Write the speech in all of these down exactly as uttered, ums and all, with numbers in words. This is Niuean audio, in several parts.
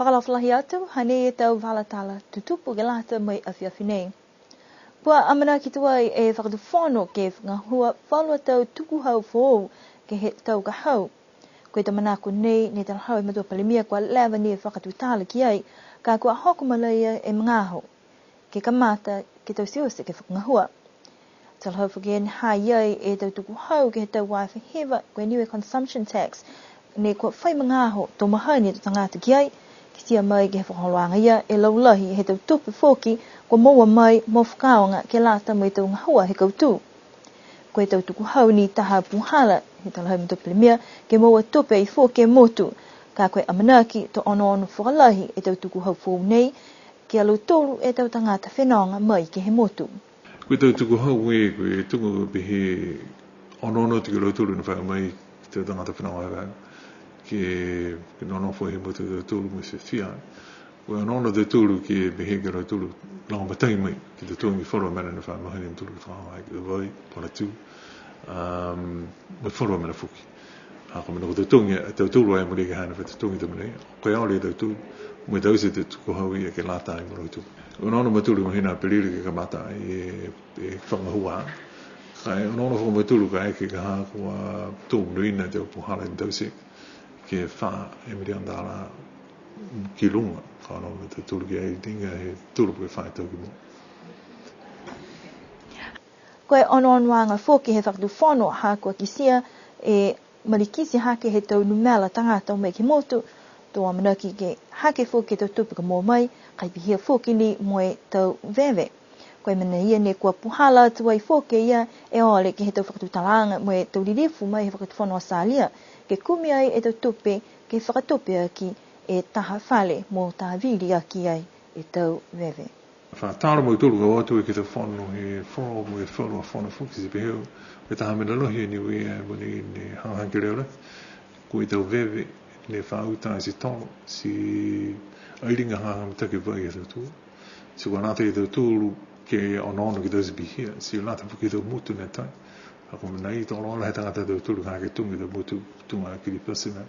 Fakaalofa lahi atu, hanei e tau vala tala tutupu ke lata mo e afiafi nei. Kua amanaki tuai e Fakatufono ke fakagahua falu a tau tukuhau foou ke he tau ka hau. Ko e tau manako nei ne talahau e Matua Palemia kua leva ni e fakatutala ki ai, ka kua hoko mai lā e magaaho ke kamata ke taute ke fakagahua. Talahau foki e ha ha i ai e tau tukuhau ke he tau ua afe hiva, ko e Niue Consumption Tax, ne kua fai magaaho to mahani e tau tagata ki ai, kitia mai ke he fakaholoaga ia e laulahi he tau tupe foki kua moua mai mo fakaaoga ke lata mo e tau gahua he kautū. Ko e tau tukuhau ni taha puhala he talahau e Matua Palemia ke moua tupe ai foki e motu, ka ko e amanaki to onoono fakalahi e tau tukuhau foou nei ki a lautolu e tau tagata fenoga mai ke he motu. Ko e tau tukuhau e, ko e tuga pehē onoono atu ki a lautolu ne fai mai ke he tau tagata fenoga mai, ke, ke nonofo he motu ha tautolu mo e fiafia. Ko e onoono ha tautolu ke pehē ki a lautolu lagomatai mai, ke he tau totogi falu a mena ne fa mahani a tautolu ke fakaaoga ai, ko e vai, ko e atu, um, mo e falu a mena foki. Ha ko e mena ko e totogi, a tautolu ai mo e ke hana fai totogi tau mena ia. Ko e ole a tautolu, mo e taute e tukuhau ia ke lata ai mo lautolu. Onoono a mautolu he mahina Apelila ke kamata ai e, e fakagahua. Ka e onoono foki a mautolu kaeke ka ha kua tō monuina e tau puhala ne taute ke fā e miliona tālā ki luga, ka onoono a tautolu ki ai liga he tolu po ke fā e tau ki mua. Ko e onoonoaga foki he Fakatufono ha kua kitia e malikiti hake he tau numela tagata o mai ke he motu, to amanaki ke hake foki e tau tupe ka moua mai, ka e pihia foki ni mo e tau veve. Ko e mena ia ne kua puhala atu ai foki e ia e ole ke he tau fakatutalaaga mo e tau lilifu mai he Fakatufono Australia, ke kumi ai e tau tupe ke fakatupe aki e taha fale mo tavili aki ai e tau veve. Fakatalo a mautolu ka o atu ke he fono he four mo e falu a fono foki ti pehē, ko e taha mena lahi a Niue mo e ne hagahaga ke leoleo. Ko e tau veve ne fa uta ti tolo, ti ai liga hagahaga mitaki vai a tautolu. Ti kua lata ia tautolu ke onoono ke taute pihia, ti lata foki e tau motu ne tai. Ha ko e mena ia to oloa lahi e tagata ha tautolu ka ke tuga e tau motu, tuga a Kiribati na,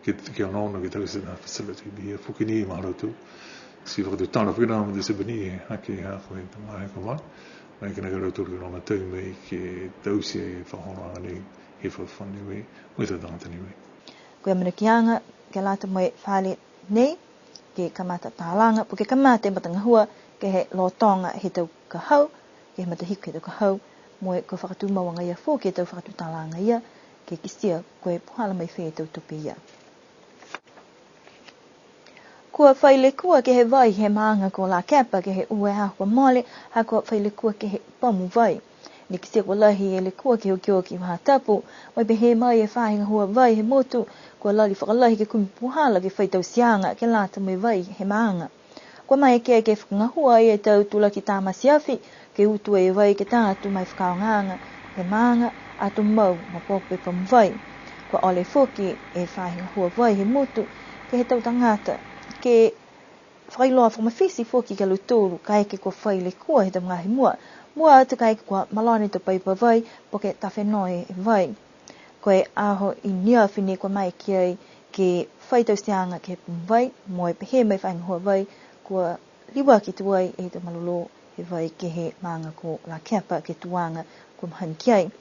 ke, ke onoono ke taute e tau facility pihia foki ni ma lautolu. Ti fakatutala foki na mo e tau Sepani, ha ke ha ko e tau magaaho ka mole, maeke nākai a lautolu ke lagomatai mai ke taute e fakaholoaga nei he Fakatufono Niue, mo e tau tagata Niue. Ko e amanakiaga ke lata mo e fale nei, ke kamata talaga, po ke kamata e matagahua ke he lotoga he tau ka hau, ke he matahiku he tau ka hau, mo e kua fakatumau agaia foki e tau fakatutalaaga ia, ke kitia ko e puhala mai fē e tau tupe ia. Kua fai lekua ke he vai he maaga ko Lakepa ke he ua e aho kua mole, ha kua fai lekua ke he pamu vai. Ne kitia kua lahi e lekua ke he okioki faahi tapu, mo e pehē mai e faahi gahua vai he motu, kua lali fakalahi ke kumi puhala ke fai tauteaga ke lata mo e vai he maaga. Kua maeke ke fakagahua e tau tulaki tamate afi, ke utu e vai ke ta atu ma e fakaaogaaga he maaga, ato mau mapopo e pamu vai. Kua ole foki e faahi gahua vai he motu ke he tau tagata, ke fakailoa fakamafiti foki ki a lautolu, kaeke kua fai lekua he tau magaaho i mua, mua atu kaeke kua malona e tau paipa vai, po ke tafe noa e vai. Ko e aho i neafi ne kua maeke ai ke fai tauteaga ke he pamu vai, mo e pehē mai e faahi gahua vai, kua liuaki tuai e tau malolō he vai ke he maaga ko Lakepa ke he tuaga kua mahani ki ai.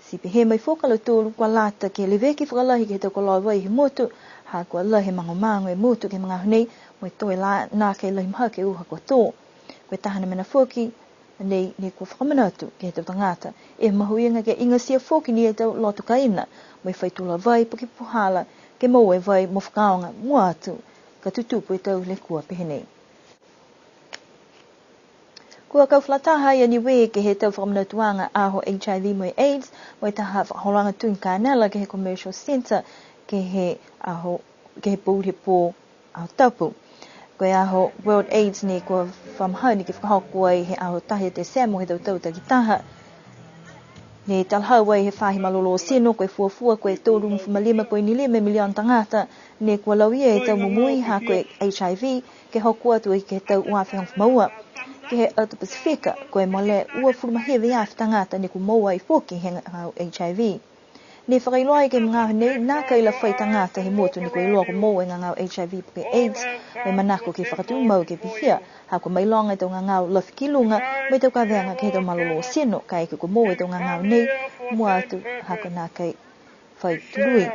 Ti pehē mai foki a lautolu kua lata ke leveki fakalahi ke he tau koloa vai he motu, ha kua lahi e magomago he motu ke he magaaho nei, mo e toe lā nākai lahi mahaki e uha kua tō. Ko e taha ni a mena foki nei ne kua fakamanatu ke he tau tagata, e mahuiga ke igatia foki ni e tau loto kaina, mo e fai tula vai po ke puhala ke moua e vai mo fakaaoga mua atu, ka tutupu e tau lekua pehē nei. Kua kau fakalataha a Niue ke he tau fakamanatuaga aho H I V mo e AIDS, mo e taha fakaholoaga tugi kanela ke he Commercial Centre, ke he aho, ke he pouli he pō Aho Tapu. Ko e aho World AIDS ne kua fa mahani ke fakahoko ai he aho taha ia Tesemo he tau tau takitaha. Ne talahau ai he faahi malolō tino, ko e fuafua ko e tolugofulu ma lima poini lima miliona tagata ne kua lauia e tau momoui ha ko e H I V, ke hoko atu ai ke he tau ua afe hogofulu ma ua. Ke he atu Pasifika, ko e mole uafulu ma hiva e afe tagata ne kua moua ai foki he gagao H I V. Ne fakailoa ai ke he magaaho nei, nākai la fai tagata he motu ne kua iloa kua moua e gagao H I V po ke AIDS, mo e manako ke fakatumau ke pihia, ha kua mailoga e tau gagao lafi ki luga, mo e tau kavega ke he tau malolō tino, kaeke kua moua e tau gagao nei, mua atu, ha kua nākai fai tului.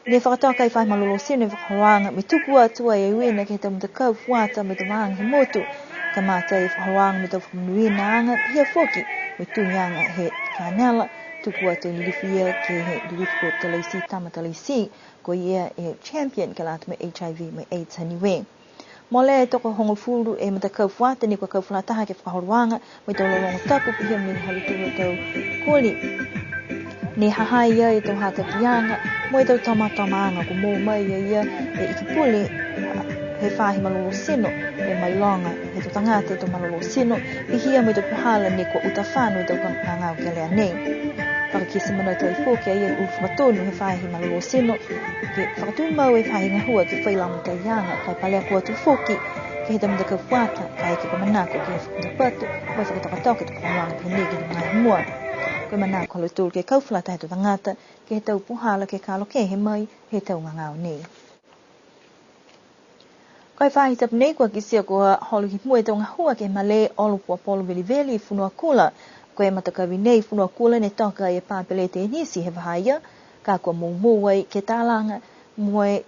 Ne fakatoka e faahi malolō tino e fakaholoaga mo e tuku atu ai e uiina ke he tau matakau fuata mo e tau vaaga he motu. Kamata e fakaholoaga mo e tau fakamonuinaaga, pihia foki mo e tuiaga he kanela, tuku atu e lilifu ia ke he lilifu ko Talaiti Tama Talaiti, ko ia e champion ke lata mo e H I V mo e AIDS ha Niue. Molea e tokohogofulu e matakau fuata ne kua kau fakalataha ke he fakaholoaga, mo e tau lologo tapu pihia mo e ha lautolu a tau koli. Ne ha ha i ai e tau hatakiaga, mo e tau tamatamaaga kua moua mai e ia e Ikipule he faahi malolō tino, e mailoga he tau tagata e tau malolō tino, pihia mo e tau puhala ne kua uta fano e tau gagao kelea nei. Fakakite manatu ai foki a ia e ulu fakatonu he faahi malolō tino, ke fakatumau e faahi gahua ke fai lagomataiaga, ka e paleko atu foki ke he tau matakau fuata, kaeke kua manako ke fakapatupatu, mo e fakatokatoka e tau fakaholoaga pehē nei ke he magaaho i mua. Ko e manako ha lautolu ke kau fakalataha e tau tagata ke he tau puhala ke kalo kehe mai he tau gagao nei. Ko e faahi tapu nei kua kitia kua holo ki mua e tau gahua ke he malē olo puapolo veliveli i Fonuakula. Ko e matakavi nei i Fonuakula ne toka e pā pelē tenisi he vahā ia, ka kua moumou ai ke talaga mo e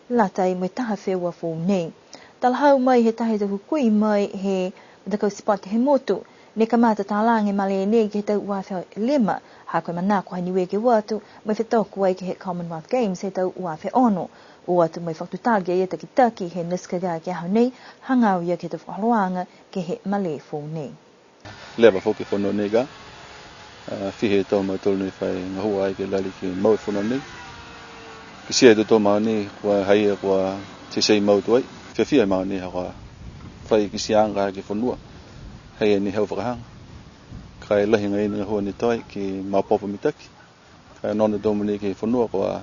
lata mo e taha feua foou nei. Talahau mai he taha he tau hukui mai he matakau sipote he motu, ne kamata talaga e malē nei ke he tau ua afe lima, ha ko e manako ha Niue ke o atu mo e fetoko ai ke he Commonwealth Games he tau ua afe ono. O atu mo e fakatutala ki ai e takitaki he NISCGA ke he aho nei, hagaao ia ke he tau fakaholoaga ke he malē foou nei. Leva foki e fonua nei ka, a, fiha e tau ha mautolu ne fai gahua ai ke lali ke mau e fonua nei. Kitia e tau tau mogonei, kua ha ia kua teitei mau tuai. Fiafia e mogonei ha kua fai kitiaaga ke he fonua. Ha ia ne hau fakahaga. Ka e lahi agaia e gahua ne toe ke maopoopo mitaki. Ka e onoono e tau mogonei ke he fonua kua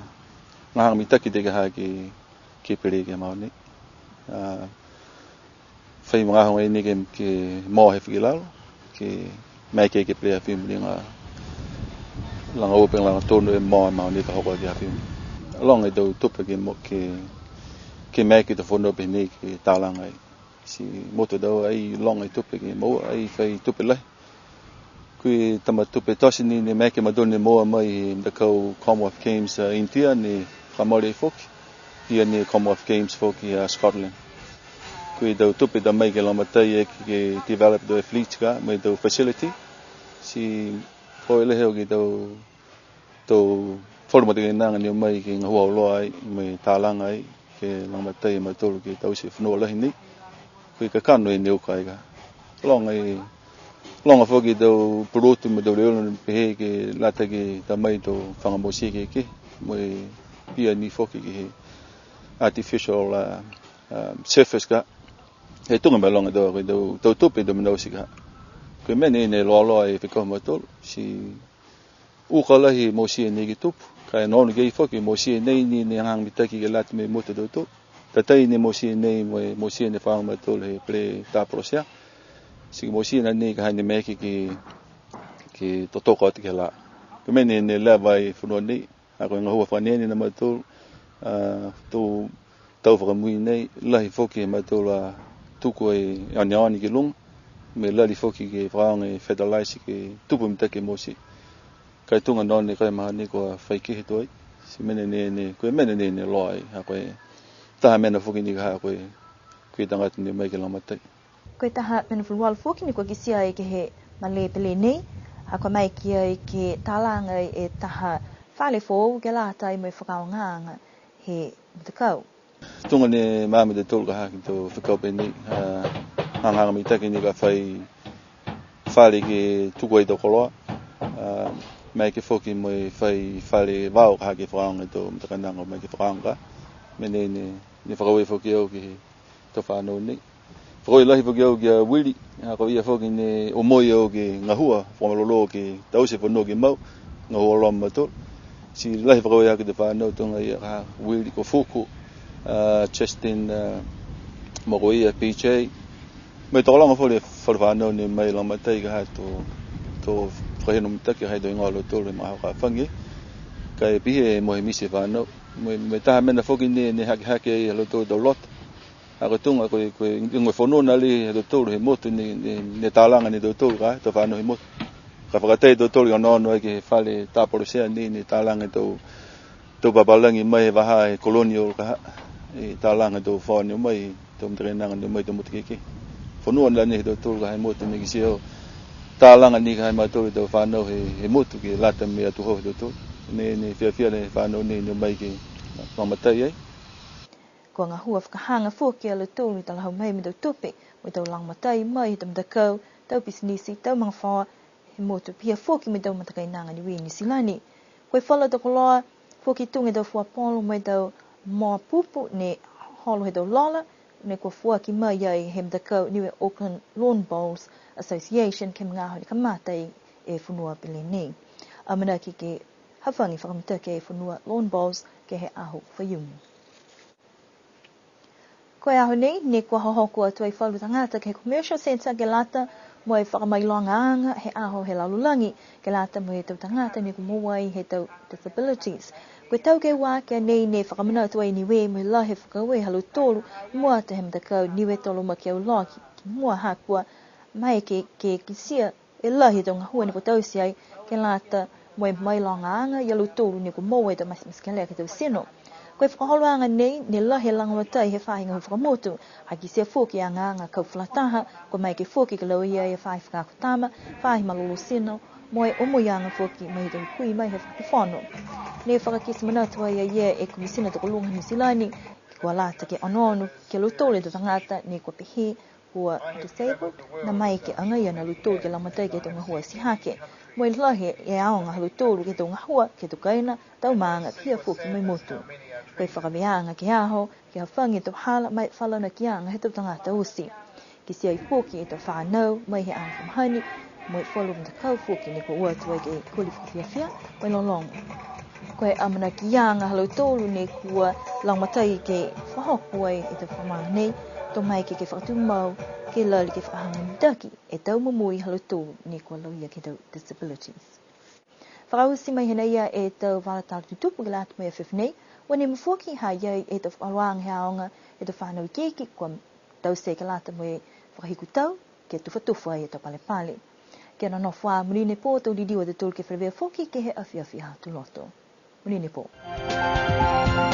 gahaaga mitaki tei ka ha ke, ke pele ke he mogonei. A, fai magaaho agaia ni ke, ke moua he fia ki lalo, ke maeke ke pele a fia mo e liga laga ua pe laga tonu e moua e mogonei ka hoko aki a fia. Loga e tau tupe ke mo, ke, ke maeke e tau fonua pehē nei ke talaga ai. Ti motu tau ai loga e tupe ke moua, ai fai tupe lahi. Ko e tama tupe tote ni ne maeke a mautolu ne moua mai he matakau Commonwealth Games a India ne fakamole foki. Pihia ni e Commonwealth Games foki a Scotland. Ko e tau tupe ta mai ke lagomatai ke, ke develop tau athlete ka, mo e tau facility. Ti ko e lahi au ke tau tau falu matakainaga ne o mai ke gahua auloa ai, mo e talaga ai, ke lagomatai a mautolu ke taute e fonua lahi nei. Ko e kakano e ne uka ai ka. Loga e, loga foki e tau pulotu mo e tau leoleo pehē ke lata ke ta mai tau faga motu kehekehe, mo e pihia ni foki ke he artificial, a, a, surface ka. He tuga mo e loga tau, ko e tau, tau tupe tau mena oti ka. Ko e mena nei ne loaloa e fekau ha mautolu, ti uka lahi e motu nei ke tupu. Ka e onoono ki ai foki e motu nei ni, ne hagahaga mitaki ke lata mo e motu ha tautolu. Tatai ni e motu nei mo e motu ne fakaaoga e mautolu he pele Taparosia. Ti ko e motu nei ka ha ne maeke ke, ke totoko atu ke he lā. Ko e mena nei ne leva e fonua nei, ha ko e gahua fakaeneene a mautolu, a, tau tau fakamui nei, lahi foki e mautolu a tuku e oneone ki luga, mo e lali foki ke fakaaoga e fertilizer ke tupu mitaki e motu. Ka e tuga nā ne kai mahani kua fai kehe tuai, ti mena nei ne, ko e mena nei ne loa ai, ha ko e taha mena foki ni ka ha ko e, ko e tagata ne o mai ke lagomatai. Ko e taha mena falu valu foki ni kua kitia ai ke he malē pele nei, ha kua maeke ai ke talaga e taha fale foou ke lata mo e fakaaogaaga he matakau. Tuga ni ma e matakau ka ha ke he tau fekau pehē nei, a, hagahaga mitaki ni ka fai fale ke tuku ai e tau koloa, a, maeke foki mo e fai fale vao ka ha ke fakaaoga e tau matakainaga maeke fakaaoga. Mena nei ne, ne fakaaue foki au ke he tau fanau nei. Fakaaue lahi foki au ki a Willie, ha ko ia foki ne omoi au ke gahua, fakamalolō ke taute e fonua ke mau, gahua loa mo mautolu. Ti lahi fakaaue haaku e tau fanau tuga ia ka Willie, ko Fuku, a, Justin, a, mo ko ia P J. Mo e tokologa foki e falu fanau ne mai lagomatai ka ha to, to fakahinohino mitaki ha e tau higoa ha lautolu he magaaho ka hafagi. Ka e pihia mo e misi e fānau. Mo e, mo e taha mena foki ne, ne hakehake ai ha lautolu tau loto. Ha ko e tuga, ko e, ko e, ko e fonua na lahi ha tautolu he motu ne, ne, ne talaga ni e tautolu ka, tau fānau he motu. Ka fakatai tautolu ke onoono ai ke he fale tapolosea ne, ne talaga e tau, tau papalagi mai he vahā he colonial ka, e talaga e tau fao ne o mai, tau matakainaga ne o mai, tau motu kehekehe. Fonua na lahi he tautolu ka he motu ne kitia talaga ni ka he mautolu tau fānau he, he motu ke lata mo e atuhau he tautolu. Ne, ne fiafia e fānau ne, ne o mai ke lagomatai ai. Kua gahua fakahaga foki a lautolu he talahau mai mo e tau tupe, mo e tau lagomatai mai he tau matakau, tau pisinisi, tau magafaoa, he motu pihia foki mo e tau matakainaga Niue i Niu Silani. Ko e falu tau koloa, foki tuga e tau fua polo mo e tau moa pupu ne holo he tau lola, ne kua foaki mai ai he matakau Niue Auckland Lawn Bowls Association ke he magaaho ne kamata ai e fonua pele nei. Amanaki ke hafagi fakamitaki e fonua lawn bowls ke he aho Faiumu. Ko e aho nei, ne kua hohoko atu ai falu tagata ke he Commercial Centre ke lata mo e fakamailogaaga he aho he lalolagi, ke lata mo e tau tagata ne kua moua ai he tau disabilities. Ko e tau ke ua aki a nei ne fakamanatu ai Niue mo e lahi e fakaaue ha lautolu, mua atu he matakau Niue Tolomaki Auloa ki, ki mua ha kua maeke ke, ke kitia e lahi e tau gahua ne kua taute ai, ke lata mo e mailogaaga ia lautolu ne kua moua e tau matematekelea ke he tau tino. Ko e fakaholoaga nei, ne lahi e lagomatai he faahi gahua fakamotu, ha kitia foki e agaaga kau fakalataha, kua maeke foki ke lauia e faahi fakaako tama, faahi malolō tino, mo e omoiaga foki mai he tau hukui mai he fakatufono. Ne fakakite manatu ai a ia e Komisina Tokoluga Niu Silani, kua lata ke onoono ki a lautolu e tau tagata ne kua pehē kua disabled, ne maeke agaia a lautolu ke lagomatai ke he tau gahua atihake. Mo e lahi e aoga ha lautolu ke he tau gahua, ke he tau kaina, tau maaga, pihia foki mo e motu. Ko e fakavēaga ke he aho, ke hafagi e tau hala mo e falanakiaga he tau tagata oti. Kitia ai foki e tau fānau mai he aoga fakamahani, mo e falu matakau foki ne kua o atu ai ke he koli fakafiafia, mo e lologo. Ko e amanakiaga ha lautolu ne kua lagomatai ke fakahoko ai e tau fakamaaga nei, to maeke ke fakatumau, ke lali ke fakahaga mitaki e tau momoui ha lautolu ne kua lauia ke he tau disabilities. Fakaoti mai hēnā ia e tau vala tala tutupu ke lata mo e afiafi nei, ua nimo foki ha i ai e tau fakaholoaga he aoga he tau fānau ikiiki, kua taute ke lata mo e fakahiku tau, ke tufatufa ai e tau palepale. Kia nonofo ā, monuina e pō, to liliu a tautolu ke feleveia foki ke he afiafi Aho Tuloto. Monuina e pō.